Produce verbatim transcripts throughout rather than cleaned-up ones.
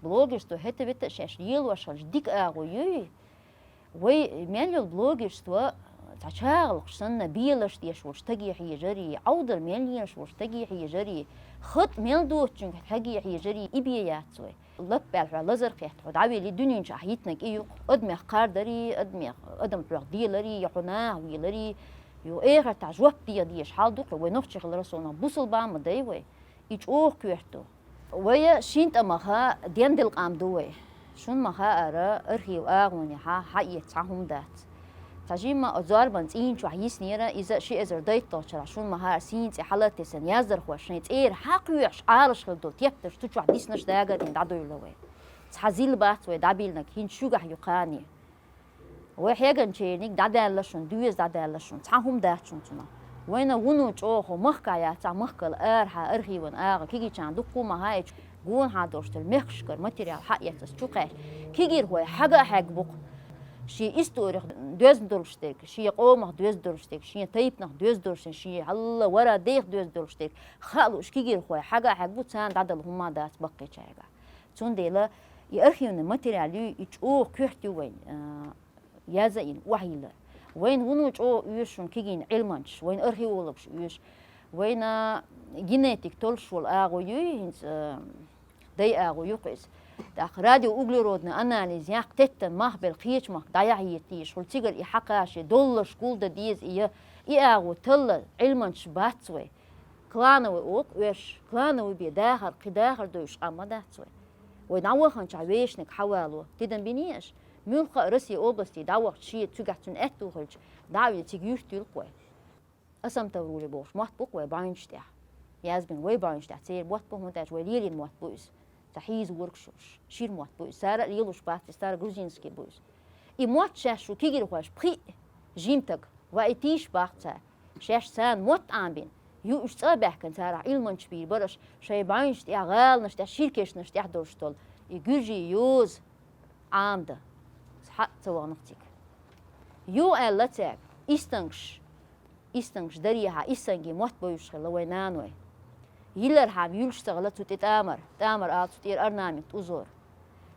Блогерство хӀета-вета шаьш лелош хилча дика агӀо юй. Вай мел йолу блогерство цхьа чагӀалкхаш санна белаш деш волчу стаге хьежарий, Ӏовдал мел еш волчу стаге хьежарий, хатӀ мел доцучуьнга стаге хьежарий, и бен яц вай. Лап аьлла хьо лазар кхетта, хьо дӀавелли дуьнен чу ахь йитнарг и ю-кх. Адамех кхардарий, адамех, адам хьох деларий, я хьо наха веларий, юха эхартахь жоп деха дезаш хьал ду-кх, вай нохчий хиларал совнах бусалба ма дай вай. И чӀогӀа коьрта ду. Вай шин тӀамаха денделла къам ду вай. Шуна ма-хаъара, архив агӀонехьа хьаэца цхьа хӀума дац. Цхьа жимма а зорбан цӀийна чохь йиснера, иза ши эзар дейтталгӀачу шарахь, шуна ма-хаъара, сийна цӀе хьала а тесна, яздархоша шайн цӀера хьакхоьхьуш Ӏалаш хилла долу тептарш цу чохь диснарш дага а дина дӀадуьйла вай. Цхьа зил бац вай дӀабиллинарг, хӀинца шуьгахь ю кхане. Вай хьегначерниг дӀадаьлла шуна, доьза дӀадаьлла шуна, цхьа хӀума дац шуна цунах. Вайна вуно чӀогӀа махкахь яцахь, махкал арахьа архиван агӀо кегийчарна дуккха а ма хаьа, гучу гонахьа долуш долу мехкашкара материал хьаэцна чу кхаьчча, кегийрхой хьага а хьегна бу-кх. Шен историх доьзна долуш дерг, шен къомах доьзна долуш дерг, шен тайпанах доьзна долуш дерг, шен хьалла вара дех доьзна долуш дерг, хаа лууш кегийрхой хьага а хьегна бу, царна дӀадала хӀума дац баккхийчаьрга. Цундела и архивный материал ю, и чӀогӀа коьрта ю вайн, а, яза а йина, охьайиллар. Вайна вуно чӀогӀа оьшу шуна кегийна Ӏилманчаш, вайна археологаш оьшу, вайна генетик толлуш волу агӀо юй, хӀинца, а, дай агӀо ю-кх иза. ТӀаккха радиоуглеродный анализ яккха теттан мах белла кхечу махка дӀаяхьийта дезаш, хӀула цигара и хьакхаша, долларш гулдан деза и я, и агӀо талла Ӏилманчаш бац вай. Клановый оха оьрш, клановый бен дахар, кхин дахар девзаш къам ма дац вай. Вай дӀаваханчохь вешаниг хьавало, тидам биний аша? Муьлхха а Россия областе дӀавахча, шен цигахь цуьнан аьтту хилча, дӀа а вилла цига юьрт юлу-кх вай. Асамтаврули бохуш мотт бу-кх вай бӀаьвнаш тӀехь. Язбина вай бӀаьвнаш тӀехь церан мотт бу, хӀунда аьлча вай лелийна мотт бу иза. Цхьа хьийза вургаш йолуш, шира мотт бу иза. Цара а лелош бац иза, цара грузинский бу иза. И мотт шаьш шу кегийрхойш пхиъ жимтаг ва и тийша баккха цара. Шаьш царна мотт Ӏамбина, юуш цӀа а баьхкина, царах Ӏилманчаш бийр бара аша, шайн бӀаьвнаш тӀехь, гӀаланаш тӀехь, ширкешнаш тӀехь долуш долу и гуьржийн йоза Ӏамдан. Схьа а ца ваханах цига. Юха аьлла цаьрга, истангаш, истангаш дарехьа, истангийн мотт бевзаш хилла вайн наной. Йиллархьама юьллуш ца хилла цу тӀе тӀамар, тӀамар ала цу тӀера орнамент узор.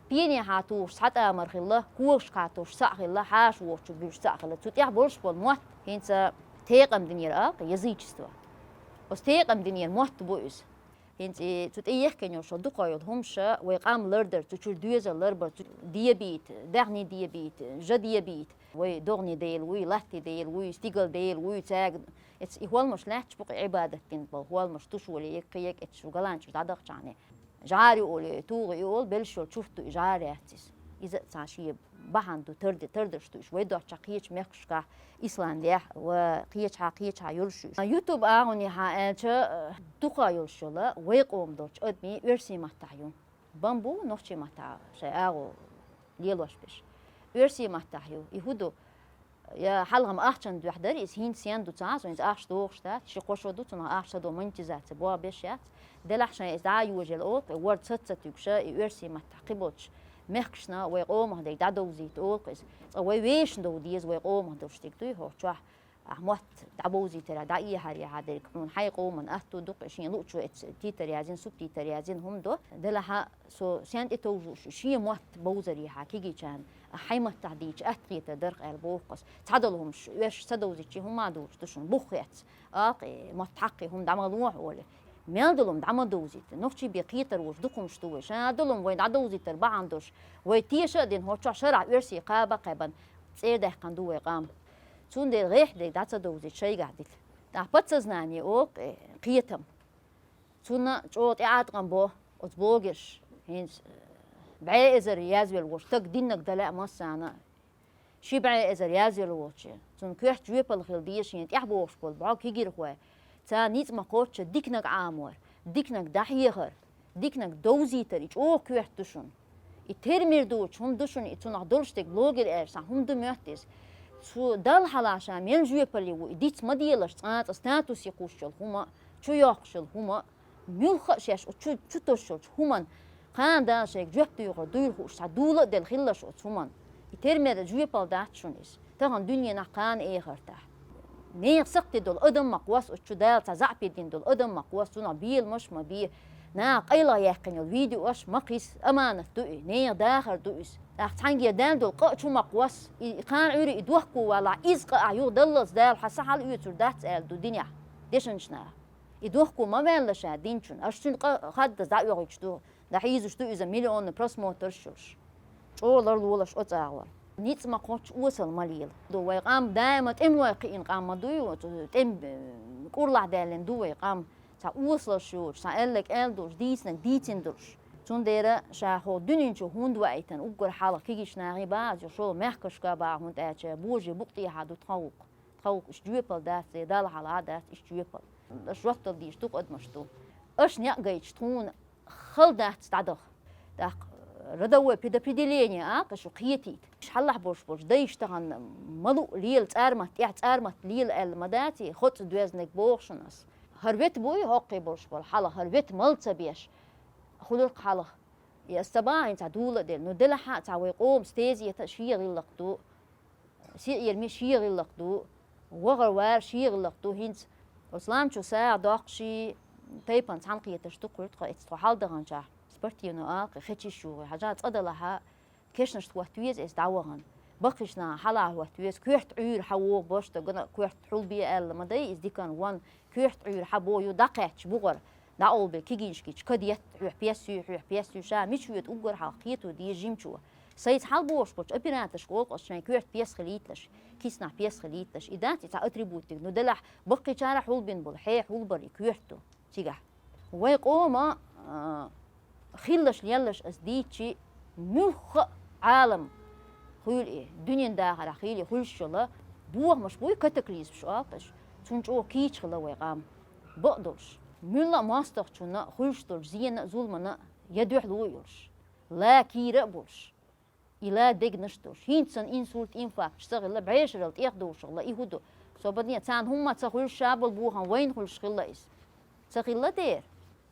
Пенехьа тухуш цхьа тӀамар хилла, когашкахьа тухуш цхьаъ хилла, хьаша вохучу буьллуш цхьаъ хилла. Цу тӀехь болуш болу мотт хӀинца текъам динера алкъа, язычество. Оцу текъам динера мотт бу иза. ХӀинца и цу тӀе ехкина йолу шо дукха йолу хӀумаша вай къам лардар, цу чуьра доьзал ларбар, цу дебийта, даьхний дебийта, жа дебийта, вай догӀний дела вуй, латти дела вуй, стигал дела вуй, цаьрга эцу и хӀолмаш лаьтташ бу-кх, Ӏибадат дина болу хӀолмаш, тушоли, еккхи, еккхи, эцу шу галанчуьра дӀадахчахьана. ЖӀари олу, тугӀи олу, беллаш йолу чурт ду и, жӀари яц иза. Иза а цхьа шен бахьана ду, тарди-, тардарш ду уьш вай доцчохь кхечу мехкашкахь, Исландехь ва кхечахьа, кхечахьа йолуш ю уьш. YouTube агӀонехьа аьлча, дукха йолуш йолу вай къоман долчу адамийн оьрсийн маттахь ю. Бан бу нохчийн маттахь шайн агӀо лелош берш. Оьрсийн маттахь ю. И хӀун ду? Я хьалхам ахчанна дуьхьа дара иза, хӀинца сенна ду ца Ӏа, со хӀинца ахча дохуш дац, ши-кхо шо ду цунах ахча ца до, монетизация боху беш яц. Делахь шайн иза дӀа а йожийла олу-кх, ворда саццатуьгуша, и оьрсийн маттахь кхиболчу мехкашна вай къомах дерг дӀадовзийта олу-кх иза. Цкъа вай вешан дов деза вай къомах долуш дерг дуй хӀокху чохь. Ахь мотт дӀабовзийтарехь, дӀаэхьарехьа дерг хьуна хьайн къоман аьтту ду-кх, шен луучо эцу титар язйина, субтитр язйина хӀума до. Делахь а со сенна тӀе товжуш, шен мотт бовзарехьа кегийчарна, ахь хьайн маттахь дийча атта хетар дара-кх аьлла боху аса. Цхьадолу хӀумаш оьрсаша ца довзийча хӀума а дуьйлуш ду шуна, бух хец. Аккха, э, мотт хьаккхий хӀума дӀа ма лохьа олий. Мел долу хӀума дӀа ма довзийта. Нохчий бен кхетар волуш дукха хӀумаш ду вай. Ша долу хӀума вайн дӀадовзийтар бахьана долуш, вай теша а дина, хӀокху чохь шарахь оьрсийн кхаба а кхаьбна, цӀера даьккхина ду вай къам. Цундела гӀеххьа дерг дӀа ца довзийта, шайгахь дита. ТӀаккха подсознание олу-кх, э, кхетам. Цунна чӀогӀа тӀеӀаткъам бо оцу блогерша. ХӀинца, э, бӀе эзар язвелла волчу стага диннарг дан лаьа массарна а. Ши бӀе эзар язвелла волчу, цунна коьрта жоьпалла хила деза шена тӀаьхьа богӀуш болу бӀо кегийрхой. Царна ницкъ ма кхоччу диканиг Ӏамор, диканиг дӀахьехар, диканиг довзийтар, и чӀогӀа коьрта ду шуна. И тера-мера доцу хӀума ду шуна, и цунах долуш дерг блогер аьлча, цхьа хӀума ду моьтту иза. Цу Далла хьалха ша мел жоьпалле ву, и диц ма делаш, цкъа-цкъа статусе кхуссуш йолу хӀума, чу йоккхуш йолу хӀума, муьлхха а шаьш оцу чу, чу тосуш йолчу хӀуманна, кхана Дала шайга жоп доьхур дуйла хууш, цхьа дула а делла хилалаш оцу хӀуманна. И тера-мера жоьпалла дац шуна иза. Тахана дуьненахь, кхана эхартахь. Нехан сакхте долу адам ма кхосса оцу чу, Дала цхьа заьӀапе дина долу адам ма кхосса, цунах беламаш а ма бе. Наха къайлагӀа яьккхина йолу видеош ма кхийса, аманат ду и, нехан дахар ду иза. ТӀаккха цхьаьнгге даьнна долу къа а чу ма кхосса, и, и кхана Ӏуьйре и дохко валахь, иза къа ахь юха даллалц Дала хьан са хьалаоьцур дац аьлла ду динехь дешначу наха. И дохко ма ваьлла ша динчунна, аша цуьнан къа хаддаза дӀаоьхуьйтуш ду, дӀахьийзаш ду иза миллионна просмотрш йолуш. ЧӀогӀа ларлолаш оцу агӀор. Ницкъ ма кхоччу, осал ма лела. Ду вай къам даима тӀемалой кхиъна къам ма дуй, оцу тӀем, э, кӀурлахь даьллина ду вай къам. Цхьа осалш йоцуш, цхьа аьлларг аьлла долуш, дийцинарг дийцина долуш. Цундела ша хӀокху дуьнен чу хӀунда ваийтина уггар хьалха кегийчу нахе бахьа, шолгӀа мехкашка бахьа, хӀунда аьлча божарий букъа тӀехьа ду тхан гӀуллакх. Тхан гӀуллакх иштта жоьпалла дац, Дала хьалха а дац иштта жоьпалла. Аша жоп дала дезаш дукха адамаш ду. Аша некъ гайташ тхуна хала дац дӀадаха. ТӀаккха родовое предопределение а кху шу кхетийта. Хьаллахь болуш болчу дайша тахана ма луъу лела цӀармат тӀехь, цӀармат лела аьлла ма дац и, хоцу доьзнаг боху шуна ас. ХӀара вет буй хӀоккхий болуш болу хьалха, хӀара вет мала ца беш. Хуьлург хьалха. И ас ца бахьа хӀинца дуьла а делла. Ну, делахь а цхьа вай къоман стезета а шен гӀиллакх ду. Сиъ-ермий шен гӀиллакх ду, вахар-варар шен гӀиллакх ду, хӀинца оцу лам чу сагӀа доккхуш, тайпана цхьаьнакхетарш ду кхуьйту тхо, эцу тхо хьалдаханчохь спортивно алкхе хечиш югӀий хьажа цкъа далахьа, кешнашка хӀотта веза эцу дӀавахана. Баккхийчу нахана хьалха хӀотта веза, коьрта Ӏуьйра хьан вогӀу баш дагана, коьрта хьулбе аьлла ма дай, иза дикан вон, коьрта Ӏуьйра хьан бо ю дӀакхаьчча бугӀар, дӀакъовлабе кегийчу кад етта, хьоьх пес юй, хьоьх пес юй, ша мича воьду уггар хьалха кхето деза жимачо. Сайца хьалабогӀуш болчу операторшка олу ас шайн коьрта пес хилийталаш, киснахь пес хилийталаш. И дац и цхьа атрибутик, ну делахь баккхийчара хьулбина болу, хье хьулбар и коьрта ду цигахь. Вай къома, а, хиллаш леллаш ас дийцчи, муьлхха а Ӏалам хуьлу и, дуьнен дахарехь хуьлу и хуьлуш йолу бохамаш буй, катаклизмаш олу ас, цунна чӀогӀа кийча хилла вай къам, бакъдолуш. Муьлхха а мостагӀчунна хуьлуш долчу зенна а, зуламна а я дуьхьало а йолуш, ла кийра а болуш. И ла дегнаш долуш. ХӀинца санна инсульт, инфаркташ ца хилла, бӀешаралла тӀех душахла, и хӀун ду? Собарне, царна хӀумма ца хуьлуш, ша болу бохам вайна хуьлуш хилла иза. Ца хилла дера.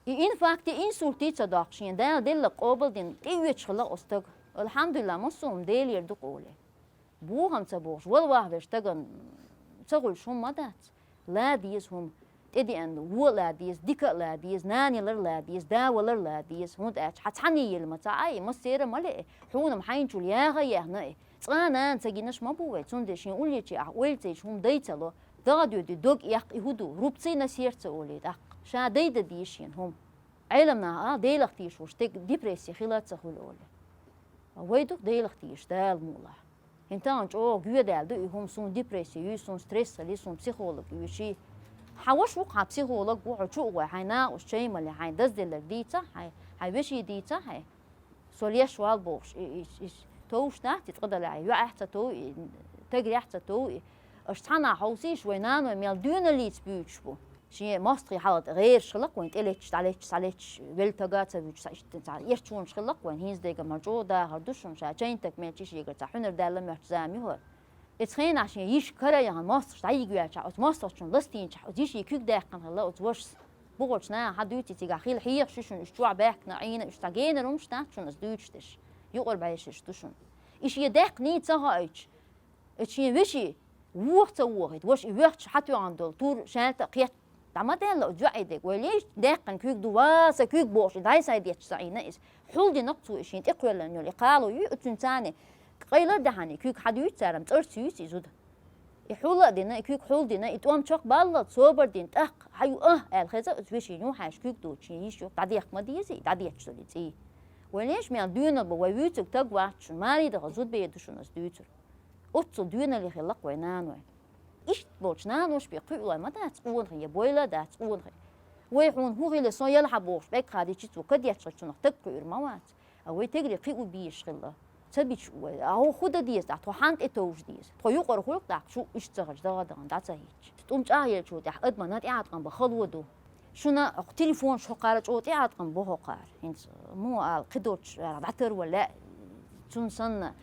И инфаркте, инсульте ца доккхуш, шен Дала делларг къобалдина, тӀеоьцуш хилла оцу стага. Алхьамдулилла, массо а хӀума Делера ду-кх олий. Бохам ца бохуш, вала вахвеш стагана ца хуьлуш хӀумма ма дац. Ла деза хӀума. ТӀедеана вон а ла деза, дика а ла деза, нана ялар а ла деза, да валар а ла деза, хӀунда аьлча хьан цхьанне елла ма ца Ӏа и, массеран а ма леа, хьуна-м хьайначул яха а яьхна и. Цкъа а нана ца гинарш ма бу вай, цундела шен уллечи ахь ойла ца йича хӀума дай ца ло, дагадоьду, дог эккха и хӀун ду, рубцы на сердце олий тӀаккха. Ша дай дан деза шена хӀума. Ӏелам наха ала, Делах тешаш волу стеган депрессия хила а ца хуьлу олий. Вай ду-кх Делах тешаш, Дала мукъалахь. ХӀинца тахана чӀогӀа гоьдала ду и хӀума, суна депрессия юй, суна стресс хилий, суна психолог оьший. Хьан ваша ву-кх хьан психолог ву, хьо чу а гӀой, хьайн накъост чай мали, хьайн даздалар дийца хьайн, хьайн веший дийца хьайн. Со леш вал бохуш, и, и, и, товш дац и цкъа далахь, йоӀехь ца тов и, тагрехь ца тов и. Аша цхьана хьовсийша, вай наной мел доьналлица буьйцуш бу. Шен мостагӀий хьала тӀе гӀераш хилла-кх вайн тӀелетташ, дӀалетташ, схьалетташ, велла тага а ца вуьтуш, схьа иштта цхьа эрчонаш хилла-кх вайн, хӀинца дега мел чӀогӀа дахар ду шуна, ша чайна таг мел чу шегара цхьа хьуьнар даьлла моьтту зама ю хӀара. Эцу хенахь шен йиша кара а яхана, мостагӀчу дӀайига ваьлчахь, оцу мостагӀчун ластийначахь оцу йишин куьг даьккхина хилла оцу вашас. Бухарчу наха хьан дуьйцу и цигахь хила хьехаш ю шуна, уьш чохь баьхкина Ӏийна, уьш цхьа генара хӀумаш дац шуна аса дуьйцуш дерш. Юкъара бӀешераш ду шуна. И шен даьккхиний ца хоуьйтуш, эцу шен веший вуха ца вохийта, ваша и воьхча хьатоьхна долу тур шаьлта а кхетта дӀа ма даьлла оцу йоӀе дега. Вай леш даьккхина куьг ду, ва сан куьг бохуш, и дӀай-схьай детташ ца Ӏийна иза. Хьулдина-кх цо и шен тӀекхоьллина йолу и кхало юй, оцуьнан царна къайла а даьхьна и куьг хьан дуьйцу цара-м, цӀарца юьйцу и зуда. И хьул а дина, и куьг хьулдина, и тӀом чекхбаллалц собар дина, тӀаккха хьан ю, а, аьлла хеза оцу вешин юхьаьжча куьг доцуш, шен йиша юха дӀадехка ма дезий, дӀадетташ долу и цӀий. Вай леш мел доьналла бу, вай вуьйцург таг вац шуна, маре даха зудбе ду шуна аса дуьйцург. Оццул доьналла хилла-кх вай наной. Иштта болчу нанош бен кхуьула ма дац къонахий, я бойла а дац къонахий. Вай хьуна хӀун хила, со яла хьан бохуш, бӀегхьа дичи цо кадетташ хилчунах таг кхуьур ма вац. А вай тегри кхио безаш хилла. Ца бича вай, а хӀо хӀун дан деза тӀаккха, тхо хьанна тӀетовжа деза? Тхо юкъара хуьлу-кх тӀаккха, шу иштта ца хилча дагадахана дӀа ца хӀиттича. ТӀум чӀагӀъеллачул тӀехь адаман тӀеӀаткъам бан хало ду. Шуна хӀокху телефонаш хӀокхара чӀогӀа тӀеӀаткъам бо хӀокхара. ХӀинца муха ала, кхидолчу дӀатарвала лаьа, цунна санна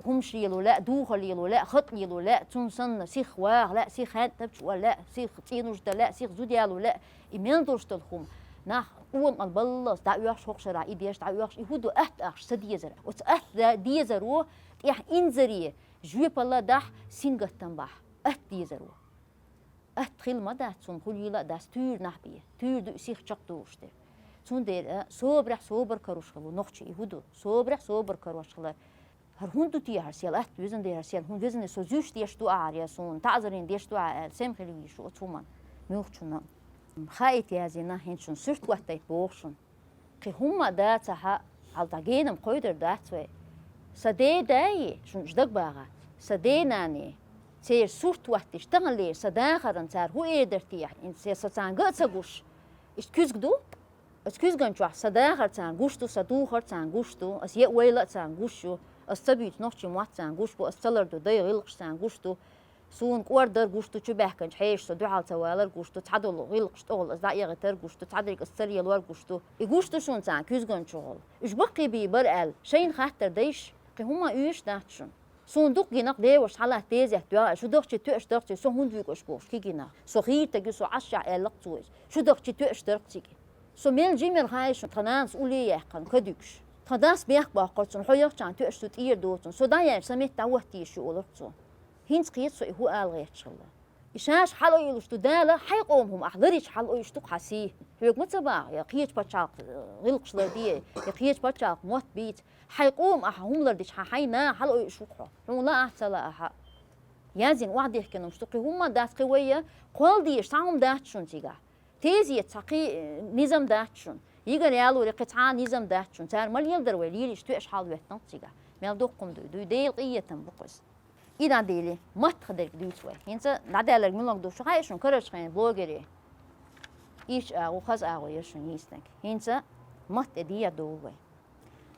хӀумаш лело лаьа, духар лело лаьа, хатӀ лело лаьа, цунна санна сиха ваха лаьа, сиха хьаьнтӀапчу вала лаьа, сиха цӀенош дан лаьа, сиха зуда яло лаьа. И мел долуш долу хӀума, нах къонахалла баллалц дӀаоьхуш, хӀокху шарахь и деш дӀаоьхуш, и хӀун ду, атта ахча ца дезар. Оцу атта дезаро тӀехь инзаре жоьпалла дахь, сингаттам бахь. Атта дезаро. Атта хила ма дац, цунна хуьлийла а дац, туьйра нах бе. Туьйра ду и сиха чекхдолуш дерг. Цундела собарехь собар карош хилар нохчий, и хӀун ду? Собарехь собар карош хилар. ХӀара хӀунда ду те хӀара сел, атта везан дера хӀара сел, хӀунда везан со зуьйш деш ду ахьара, я суна таӀзарийн деш ду ахьа аьлла, сема хила везаш ву оцу хӀуманна, муьлххачунна. Хаийта яздина, хӀинца шуна суьрт хӀоттайта боху шуна. Кхин хӀумма а дацахь, хьал дӀа генам кхойдар дац вай. Сан ден дай, шуна уьш дага багӀа, сан ден нанна, церан сурт хӀоттийча таханлера сан дахаран цара хӀун эр дара те, хӀинца со царна ган а ца гуш, иштта куьзга ду? Ас куьзган чохь сан дахар царна гуш ду, сан духар царна гуш ду, ас еа ойла а царна гуш ю, ас ца буьйцу нохчийн мотт царна гуш бу, ас ца ларду дайн гӀиллакхаш царна гуш ду, суна кӀордар гуш ду, чу баьхкинчу хьешашца дуьхьал ца валар гуш ду, цхьадолу гӀиллакхаш тӀехула ас дӀаэгӀийтар гуш ду, цхьадерг ас ца лелор гуш ду. И гуш ду шуна царна куьзган чухула. Уьш баккхий бийр бара аьлла, шайна хаттар дайша, кхин хӀумма а оьшуш дац шуна. Суна дукха гина-кх деваша хьалаьцна дезетта доьгӀна, шу дахчий тоьаш дара-кх цига, со хӀунда вуьгу аш бохуш, кхин гина. Со хийра стаг ю, со Ӏаш яхь аьлла-кх цо иза. Шу дахчий тоьаш дара-кх цига. Со мел жимма хьайша, тхан нанас улле яьккхина, кадуьгуш. Тхан дас бехк боккхура цунна, хьо яхчахьана тоьаш цу тӀера доцунна. Со дӀаяьлча сан метта дӀахӀотта езаш ю олура цо. ХӀинца кхета со и хӀун ала гӀерташ хилла. И шаьш хьалаойлуш ду Дала, хьайн къоман хӀума ахь ларйича хьалаойуш ду-кх хьан сий. Хьоьга ма ца боху, я кхечу пачхьалкхан, э, гӀиллакхаш ларде, я кхечу пачхьалкхан мотт бийца. Хьайн къоман ахь хӀума лардича хьан, хьайн наха хьалаойуш ву-кх хьо. Хьуна лаахь а, ца лаахь а. Яздина охьадехкина хӀумнаш ду, кхин хӀумма а дац, кхин вай, кхолла дезаш цхьа хӀума дац шуна цигахь. Тезета цхьа кхин, э, низам дац шуна. Йигар ялоре кхин цхьа а низам дац шуна. Цара ма леладара вай лелийча тоьаш хьалаветтанг цигахь. Мел дуккха хӀума дуй, дуй, Делан къинхетам бу-кх иза. И дӀа дели, маттах дерг дуьйцу вай. ХӀинца дӀадаьлларг муьланга ду шу хаьий шуна, карарчу хенан блогерийн иш агӀо, хаза агӀо яра шуна йийцинарг. ХӀинца матта тӀе дехьа довла вай.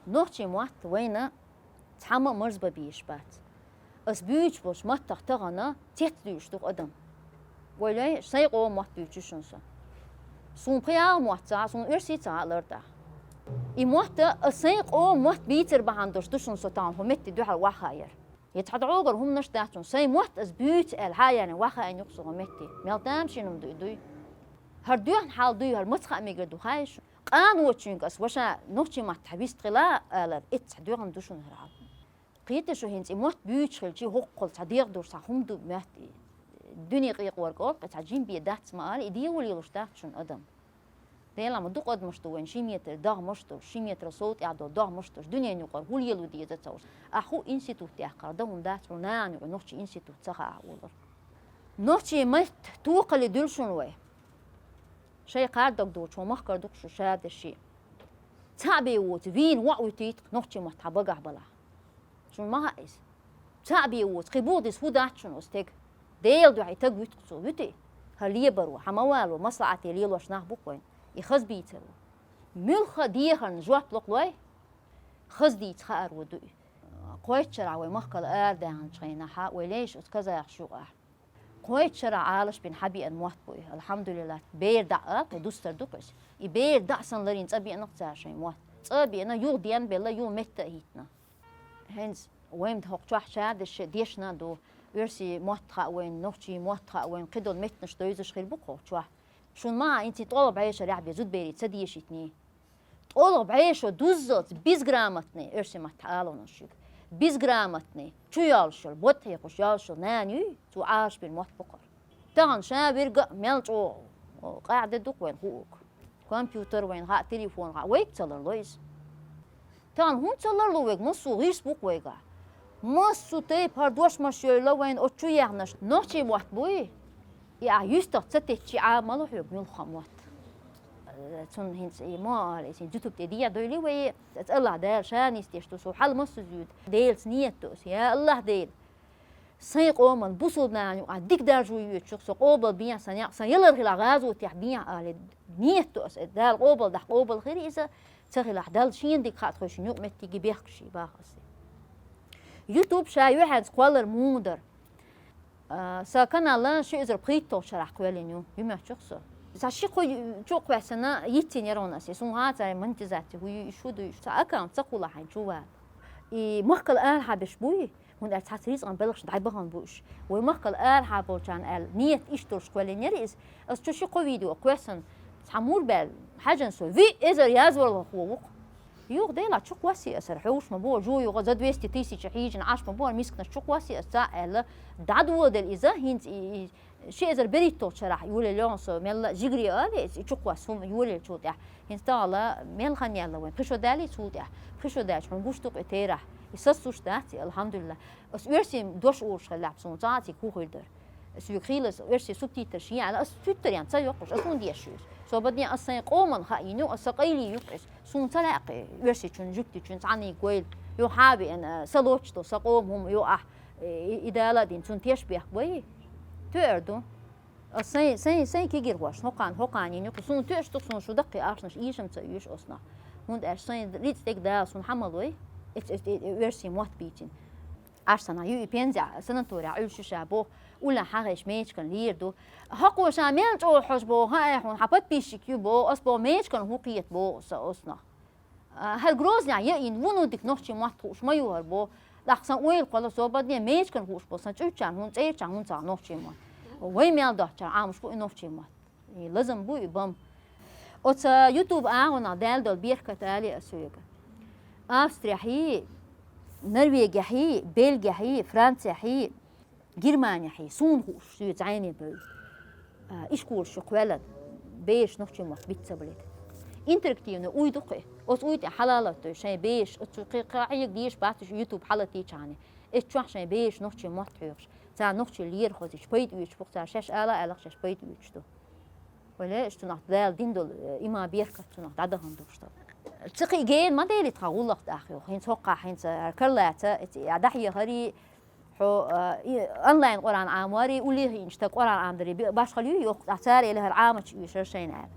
Нохчийн мотт вайна цхьамма а марзбан безаш бац. Ас буьйцуш болчу маттах тахана цец дуьйлуш ду-кх адам. Вай лой, сайн къоман мотт буьйцу шуна со. Суна пхи-ялх мотт ца хаьа, суна оьрсийн ца хаьа лартӀехь. И мотт, ас сайн къоман мотт бийцар бахьана долуш ду шуна со тахана хӀокху метте дуьхьал охьахаьар. Я цхьа дӀогара хӀуманаш дац шуна, сайн мотт ас буьйцу аьлла, хьаяьллина охьахаийна ю-кх со хӀокху метте. Мел тамашийна хӀума ду и, дуй. ХӀара доьхна хьал дуй, хӀара маца хаа мегар ду хаьий шуна? Къаночуьнга ас ваша нохчийн маттахь вистхила алар, эццахь доьхна ду шуна хӀара хьал. Кхета шу хӀинца и мотт буьйцуш хилча, хӀокхул цхьа дегӀ долуш цхьа хӀума ду моьтту и. Дуьне къекъорг олу-кх, цхьа жима бен дац ма ала, и дехьо лелош дац шуна адам. Делахь ма дукха адамаш ду вайн ши метр догӀмаш долуш, ши метр сов тӀехь долу догӀмаш долуш, дуьненан юкъара хӀун лело деза ца хууш. Ахь хӀун институт яьккхина, дан хӀума дац хьуна нахана юкъа нохчийн институт ца хаахь олура. Нохчийн мотт тохале дуьллу шуна вай. Шайн кхара дог доцуш хӀун махкара ду-кх шу шадерш. Цхьаъ бен воцу вийна воӀ вуьтуьйту-кх нохчийн мотт хьан багахь балахь. Шуна ма хаьа иза. Цхьаъ бен воцу, кхин буха деза хӀун дац шуна оцу стеган? Делан дуьхьа и стаг вуьту-кх цо, вуьтий? ХӀара лебаро, хьан ма вало, маслаӀате лелош нах бу-кх вайн, и хаза бийцаро. Муьлхха а дехарна жоп ло-кх лой, хаза дийца хааро ду и. Кхойтта шарахь вай махкал арадаьхначу хенахь, вай лайш оцу казахаш юкъахь. Кхойтта шарахь Ӏалашбина хьабеана мотт бу и, алхьамдулиллахӀ, бер дӀа а, кхин дустар ду-кх иза. И бер дӀа санна ларйина цӀа беана-кх цара шайн мотт. ЦӀа а беана, юха денбелла, юха метта а хӀиттина. ХӀинца вайн хӀокху чохь шадерш дешна а ду, оьрсийн мотт хаьа вайна, нохчийн мотт хаьа вайна, кхидолу меттанаш девзаш хир бу-кх хӀокху чохь. Шуна ма хаьа, хӀинца и ткъолгӀа бӀешара бехке зудаберийн ца дешийтиний. ТкъолгӀа бӀешо дуззалц безграмотный, оьрсийн маттахь алахь шуьга, безграмотный, чу йолуш йолу, бод хьекхуш йолуш йолу нана юй, цо Ӏалашбина мотт бу-кх хӀара. Тахана ша верг а мел чӀогӀа, о, къаьхьа де ду-кх вайна хуург. Компьютер вайна хаьа, телефон хаьа, вайга ца ларло иза. Тахана хӀунда ца ларло вайга, массо а гӀирс бу-кх вайгахь. Массо а тайпа хӀара дошмаш йойла вайна оцу чу яьхнарш, нохчийн мотт буй? И ахь юьстах ца теттча, Ӏама ма ло хьоьга муьлхха а мотт. Цунна хӀинца и ма ала, иза хӀинца ютуб тӀе дехьа дойли вай, аса АллахӀ Дала ша нисдеш ду, со хьал массо а зуьйду. Делаца нийят ду аса, я АллахӀ Дела! Сайн къоман бусулба нахана юкъахь дика даржо йоьдуш, со къобал бехьа, сан некъ, сан ялар хилахь гӀазотехь бехьа, ала нийят ду аса. Дала къобал дахь, къобал хир иза, ца хилахь, Далла шена дика хаьа тхойшинна юкъаметтиге бехкаш баха аса. Ютуб ша юьхьанца кхоллар муха дара. А, сан канал ши эзар пхийтталгӀачу шарахь кхоьллина ю, юьмаьчух со. Сан ши-кхо ю-, чу кхоьссина йицйина яра хьуна аса. Суна хаа цара монетизация хӀу ю, и шу ду, и шу. Сан аккаунт ца кхуллахь хьайн чу вала. И махкал арахьа берш буй? ХӀунда аьлча цхьацца рицкъан белхаш дӀайбахана бу уьш. Вай махкал арахьа болчарна аьлла, нийят иштта долуш кхоьллина яра иза. Ас чу ши-кхо видео кхоьссина, цхьа мур баьлла, хьаьжна со, виъ эзар язварлагӀа хӀу ву-кх. Юха делахь чу кхоссе аса, хӀара хьовш ма бу, жо юха за двести тысяч хьийжина Ӏаш ма бу, хӀара мисканаш чу кхоссе аса цхьаъ аьлла, дӀадоладелла иза, хӀинца и, и Ши эзар берхӀитталгӀача шарахь йолаелла йоагӀан со, мелла а жигара а веце, и чукхоссу хӀума йолаелчул тӀехьа. ХӀинца тахьала мел хан яьлла вайн, пхи шо даьлий цул тӀехьа. Пхи шо даьлча хьуна гуш ду-кх и терахь. И сассуш дац, алхьамдулиллахӀ. Ас оьрсийн дош олуш хилча суна цхьа а цига хӀун хир дара. Соьга хийла ас оьрсийн субтитраш йиъ аьлча, ас туьттар ян ца йоккхуш, ас хӀунда еш ю? Со бадне ас сайн къоман хаийна ю, ас сан къайле ю-кх из. Суна ца лаьа-кх оьрсичун, жуьгтичун цхьаннега гойла. Юха хьа а веана, са лоцуш долу сан къоман хӀума ю ахь, и, и Дала а дина, цунна теш бехк бай? Тоьар ду. Ас сайн, сайн, сайн кегийрхошна хӀокхарна, хӀокхарна йина ю-кх, суна тоьаш ду-кх, суна шу даккхий ахчанаш эшам ца оьшу оцунах. ХӀунда аьлча сайн рицкъ дерг Дала суна хьамалой, эц, эц, э, э, оьрсийн мотт бийцина. Аш санна ю и пензе санаторе Ӏуьллуш ю ша боху, уллехь хьагӀийча Мечкан лийр ду. ХӀокхо ша мел чӀогӀа хьожа боху, хьа, хьуна хьан подписчик ю боху, ас боху, Мечкан хӀун кхета боху аса оцунах. А, хӀара Грознехь яийна ву, ну дика нохчийн мотт хууш ма ю хӀара боху. ТӀаккха сан ойла кхолла, со бадне Мечкан хууш болу сан чуьрчарна хӀунда, цӀерачарна хӀунда ца нохчийн мотт. Вай мел доцучарна Ӏамош бу и нохчийн мотт. И лазам бу и бан. Оцу YouTube агӀонах даьлла долу беркат алий ас соьга. Австрехьий, Норвегехьий, Бельгехьий, Францехьий, Германехьий, суна хууш соьца зӀене бевлла. А, ишколаш чу кхоьллина, бераш нохчийн мотт биц ца балийта. Интерактивный уй ду-кх и. Оцу уй тӀехь хьала а латтадой шайн бераш, оцу кхин кхин Ӏега дезаш бац уьш YouTube хьалатийча хьуна. Эцу чохь шайн бераш нохчийн мотт хьоьхуш, царна нохчалла лера хазийча пайда оьцуш бу-кх цара, шаьш ала а аьлла-кх, шаьш пайда оьцуш ду. Вале, иштта цунах Дала дина долу, э, иман, беркат цунах дӀадахана ду-кх шу. Цу кхин гена ма делийта тхан гӀуллакх тӀаккха юха. ХӀинца хӀокхахь, хӀинца, э, кара лаца, эца, э, дӀахьехарий, хьо, э, и, онлайн Къуръан Ӏаморий, уллехь а йинчу стаг Къуръан Ӏамдарий, бе-, башхалла ю йохку, ткъа цара элира хӀара Ӏамачу оьшура шайна аьлла.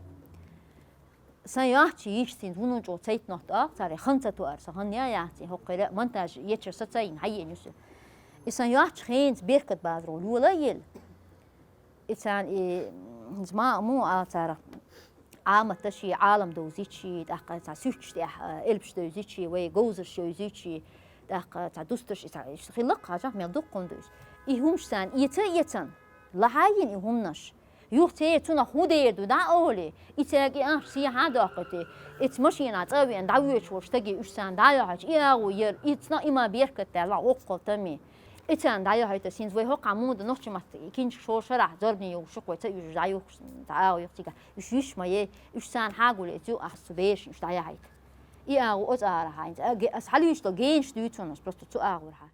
Сан йоцчу йиш цуьнца вуно чӀогӀа цайтнот оха цара, хан ца тоьар сан, хан я яц и, хӀокхуьра монтаж ечара са ца йина, хьаеана ю со. И сан йоцчу хенца беркат базаро лола а елла. И царна и, м, ма, муха ала царах, Ӏаматаш, Ӏалам довзийчий, тӀаккха цхьа суьрташ тӀехь, а, элпаш довзийчий, вай говзарш йовзийчий, тӀаккха цхьа дустарш, и цхьа, и хилла-кх хьажахь, мел дуккха хӀума ду иза. И хӀумаш царна эца а эцна, лахьа а йина и хӀуманаш. Юха церан цунах хӀун дер ду дӀа а олий, и цаьрга и ахча сехьа а доккхуьйтий, эца машенахь цӀа а веана дӀавоьдуш волчу стаге уьш царна дӀа а йохьуьйтуш, и агӀо яра, и цунах иман, беркат даьлла, воккхал тами. И царна дӀайохьуьйту, хӀинца вай хӀокхахь муха ду нохчийн мотт кинчиг шо шарахь зорбане йолуш ю-кх вай, ца уьжуш дӀаюхкуш, цхьа агӀо ю-кх цигахь. Уьш йиш ма яй, уьш царна хьагуле, цу ахча цу берашна уьш дӀаяхьийта. И агӀо оцу арахь хьайна, а, ге-, ас хьалуьйш долу генаш дуьйцу хьуна, ас просто цу агӀор хьан.